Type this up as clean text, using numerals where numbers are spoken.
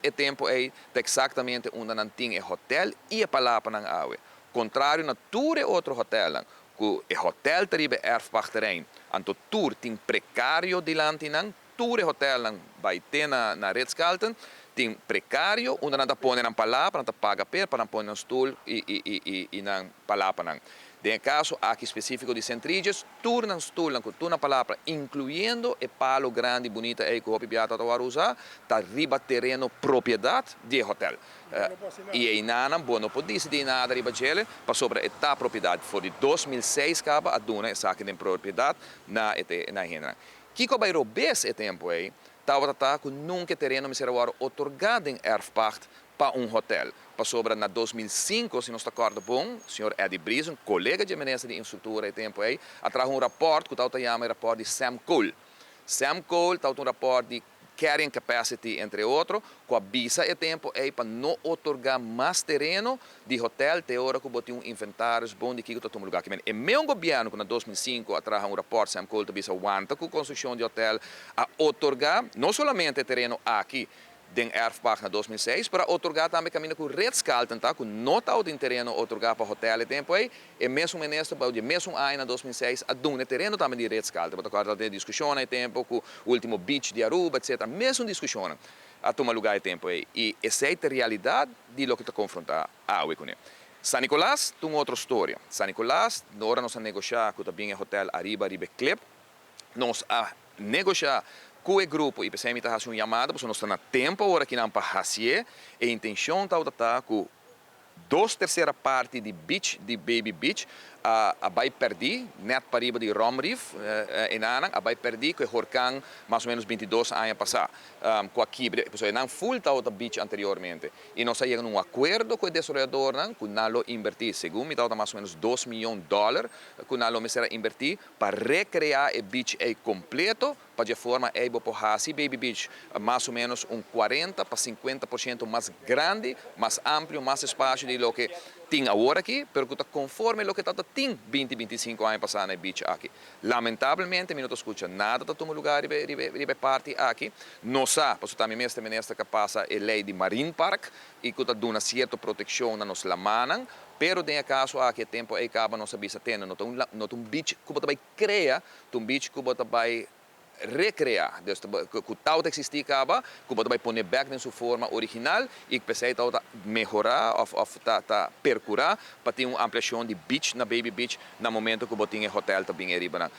E tempo ei ta exactamente unda nan tin e hotel y e palapanan awe. Contrario na tur e otro hotelnan, cu e hotel ta riba e erfpachtterrein, anto tur tin precario dilanti nan, tur e hotelnan bay te na Ritz-Carlton tin precario unda nan ta pone nan palapa, nan ta paga pa nan pone nan stoel y nan palapanan. Den e caso aki specifico di St. Regis, tur nan stoelnan cu tur nan palapa, incluyendo e palo grandi bunita ei cu hopi bia ta worde usa, ta riba tereno propiedad di e hotel. Y einan bo no por dicidi nada riba djele, pasobra e ta propiedad. For di 2006 caba a duna esaki den propiedad na e na hendenan. Kico bay robes e tempo ei, tabata ta cu nunca tereno mester a wordo otorga den erfpacht pa un hotel. Pasobra na 2005, si nos ta corda bon, señor Eddie Briesen, un colega di minister di infrastructura e tempo ei, a traha un rapport cu ta yama e rapport di Sam Cole. Sam Cole ta un rapport di carrying capacity, entre otro, cu a bisa e tempo ei pa no otorga mas tereno di hotel te ora cu bo tin un inventario bon di kico ta tuma lugar. E mesun gobierno cu na 2005 a traha un rapport Sam Cole ta bisa wanta cu construccion di hotel, a otorga no solamente tereno aki den erfpacht na 2006, pero a otorga tambe caminda cu Ritz-Carlton ta, cu no ta den tereno otorga pa hotel e tempo ei, e mesun minister, pa e mesun aña na 2006, a duna tereno tambe di Ritz-Carlton. Bo ta corda e discusion e tempo cu ultimo beach di Aruba, etc. Mesun discusion a tuma lugar e tempo ei. Y esey ta e realidad di loke ta confronta awe cu ne. San Nicolas tin otro storia. San Nicolas, ora nos a negocia cu tambe e hotel ariba riba klip, nos a negocia cu e grupo y pesey mi ta haci un yamada, pasobra nos ta na tempo awor aki nan pa haci, e intencion ta cu dos tercera parti di beach, di Baby Beach, a bay perdi, net pariba di Rum Reef, einan, a bay perdi cu e horcan mas o menos 22 aña pasa, cu a kibra, pues nan full tabata beach anteriormente. Y nos a yega na un acuerdo cu e desaroyadornan, cu nan lo inverti, segun mi tabata mas o menos 2 miyon dollar, cu nan lo mester inverti pa recrea e beach ei completo, pa di forma ei bo por haci Baby Beach mas o menos un 40 pa 50% mas grandi, mas amplio, mas espacio di loke tin awor aki, pero cu ta conforme loke tabata tin 20, 25 aña pasa na beach aki. Lamentablemente, mi no ta scucha nada ta tuma lugar riba parti aki. No sa, pasobra tambe mes minister cu a pasa e ley di Marine Park y cu ta duna cierto proteccion na nos lamannan, pero den e caso aki tempo ei caba nos a bisa tene, no ta un beach cu bo ta bay crea, un beach cu bo ta bay recrea, dus cu tabata existi caba, cu bo ta bay pone back den su forma original y pesey ta mehora of ta percura pa tin un ampliacion di beach na Baby Beach na momento cu bo tin e hotel tambe ariba.